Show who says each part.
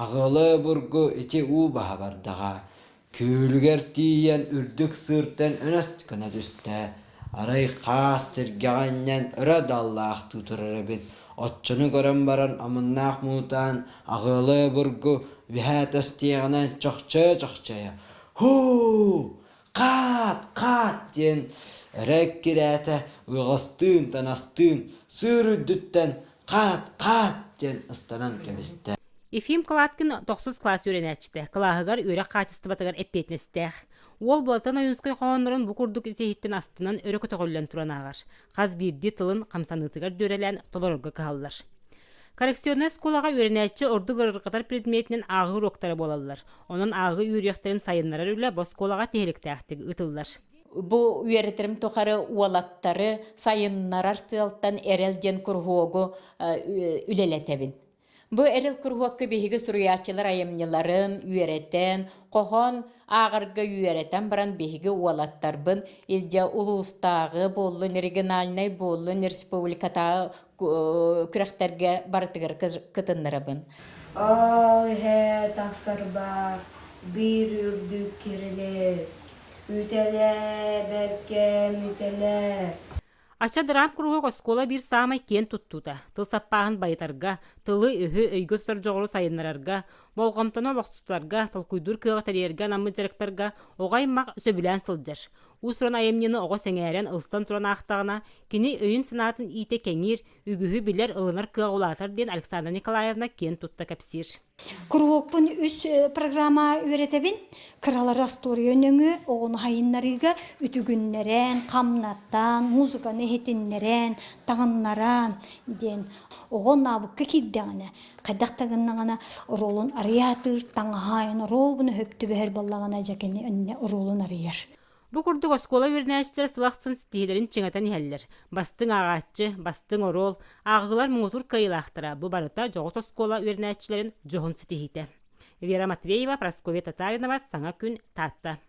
Speaker 1: Аҕыала обургу ити уу баһа бардаҕа, күөлүгэр тиийэн үрдүк сыыртан өнөс гына түстэ, арай хаас тиргэҕэ анньан өрө даллаахтыы турар эбит, оччону көрөн баран омуннаах муутаан аҕыала обургу үөһээ тэстиэҕинэн чохчойо-чохчойо «Һуу! Хаат! Хаат!» диэн өрө эккирээтэ, ыаҕастыын, танастыын сыыр үрдүттэн «Хаат! Хаат!» диэн ыстанан кэбистэ.
Speaker 2: Ефим Кладкин тохсус кылаас үөрэнээччитэ, кылааһыгар үөрэх хаачыстыбатыгар эппиэтинэстээх. Уол Былатан Ойуунускай хоһооннорун бу курдук ис-иһиттэн астынан өрө көтөҕүллэн туран ааҕар. Хас биирдии тылын хамсаныытыгар дьүөрэлээн толорорго кыһаллар. Коррекционнай оскуолаҕа үөрэнээччи ордук ыарырҕатар предметинэн ааҕыы уруоктара буолаллар. Онон ааҕыы үөрүйэхтэрин сайыннарар үлэ бу оскуолаҕа тиһиликтээхтик ыытыллар.
Speaker 3: Бу үөрэтэрим тухары уолаттары сайыннарар сыалтан эрэл диэн куруһуогу үлэлэтэбин. Бу эрэл куруһуокка биһиги суруйааччылар айымньыларын үөрэтэн, хоһоон ааҕарга үөрэтэн баран биһиги уолаттарбын илдьэ улуустааҕы буоллун, региональнай буоллун, республикатааҕы күрэхтэргэ барытыгар кытыннарабын.
Speaker 4: Ол иһэ тахсарбар биир үрдүк кирилиэс, үтэлээбэккэ мүтэлээр.
Speaker 2: Ача дыраап куруһуок оскуола биир саамай киэн туттуута, тыл саппааһын байытарга, тылы-өһү өйгө тутар дьоҕуру сайыннарарга, болҕомтону олохсутарга, толкуйдуур кыаҕы тэрийэргэ анаммыт дьарыктарга оҕо аймах сөбүлээн сылдьар. Уус-уран айымньыны оҕо сэҥээрэн, ылсан туран аахтаҕына, кини өйүн-санаатын иитэ кэҥиир, үгүһү билэр, ылынар кыаҕа улаатар диэн Александра Николаевна киэн тутта кэпсиир.
Speaker 5: Куруһуокпун үс программа үөрэтэбин. Кыралары остуоруйа нөҥүө оҕону хайыннарыыга үтүгүннэрэн, хамнатан, музыканы иһитиннэрэн, таҥыннаран диэн оҕо наабыкка киирдэҕинэ, хайдах да гыннаҕына оруолун арыйаатыыр, таҥаһаайын оруолбуну хөп түбэһэр буоллаҕына дьэ кини иннэ оруолун арыйар.
Speaker 2: Бу курдук оскуола үөрэнээччилэрэ сыл ахсын ситиһиилэрин чиҥэтэн иһэллэр. Бастыҥ ааҕааччы, бастыҥ оруол, ааҕыылар муҥутуур кыайыылаахтара бу барыта дьоҕус оскуола үөрэнээччилэрин дьоһун ситиһиитэ. Вера Матвеева, Прасковья Татаринова, Саҥа күн, Таатта.